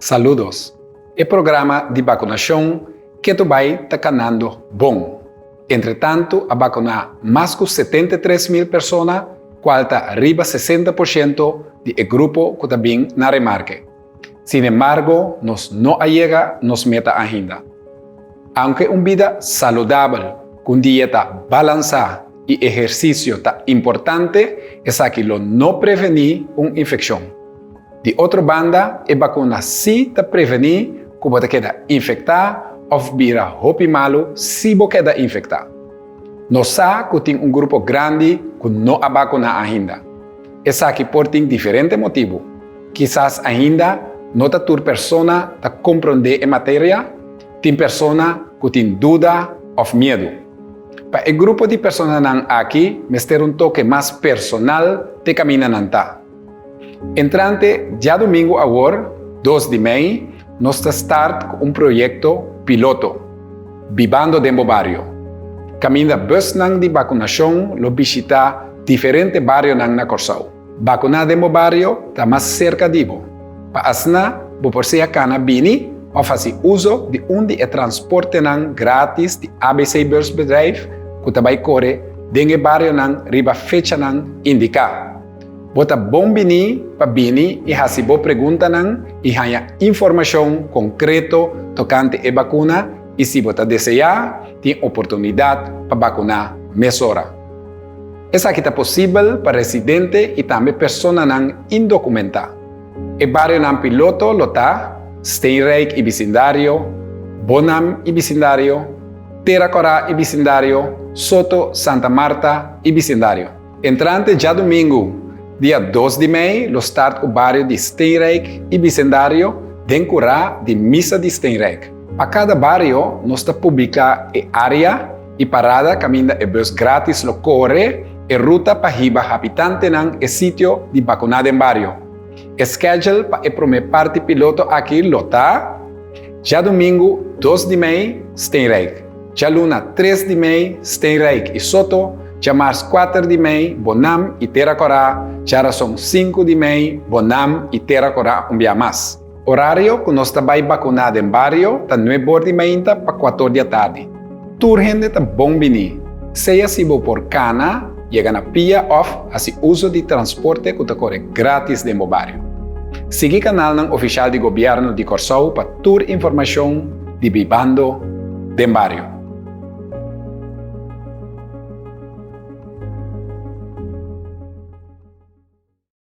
Saludos! E programa di bakunashon ketu bai ta kanando bon. Entretantu a bakuná mas ku 73 mil persona, kual ta riba 60% di e grupo ku ta bin na remarke. Sinembargo, nos no a yega nos meta ainda. Aunke un bida saludabel, ku un dieta balansá i ehersisio ta importante, esaki lo no prevení un infekshon. Di otro banda, e bakuna sí ta prevení ku bo ta keda infektá òf bira hopi malu si bo keda infektá. Nos sa ku tin un grupo grandi ku no a bakuná ainda. Esaki por tin diferente motibu. Kisas ainda no ta tur persona ta komprondé e materia, tin persona ku tin duda òf miedu. Pa e grupo di personanan aki mester un toke mas personal te kaminda nan ta. Entrante djadumingu awor, 2 di mei, nos ta start ku un proyekto piloto, Bibando den bo bario, kaminda bùsnan di bakunashon lo bishitá diferente barionan na Kòrsou. Bakuná den bo bario ta mas serka di bo, pa asina bo por sea kana bini òf hasi uso di un di e transportenan grátis di ABC Busbedrijf ku ta bai kore den e barionan riba fechanan indiká. Bo ta bon biní pa bini i hasi bo preguntanan i haña informashon konkreto tokante e bakuna i si bo ta deseá, tin oportunidat pa bakuná mesora. Esaki ta posibel pa residente i tambe personanan indokumentá. E barionan piloto lo ta, Steenrijk i bisindario, Bonam i bisindario, Tera Kòrá i bisindario, Soto, Santa Marta i bisindario. Entrante djadumingu, dia 2 di mei, lo start ku bario di Steenrijk i bisendario den kurá di Misa di Steenrijk. Pa kada bario nos ta publiká e área i parada kaminda e bùs grátis lo kore e ruta pa hiba habitantenan e sitio di bakuná den bario. E schedule pa e promé parti piloto aki lo ta, Djadumingu 2 di mei, Steenrijk. Djaluna 3 di mei, Steenrijk i Soto. Djamars 4 di mei, Bonam i Tera Kòrá. Djarason 5 di mei, Bonam i Tera Kòrá un bia mas. Orario ku nos ta bai bakuná den bario ta 9 or di mainta pa 4 or di atardi. Tur hende ta bon biní, sea si bo por kana, yega na pia òf hasi uso di transporte ku ta kore grátis den bo bario. Sigui kanalnan ofishal di Gobièrnu di Kòrsou pa tur informashon di Bibando den Bario.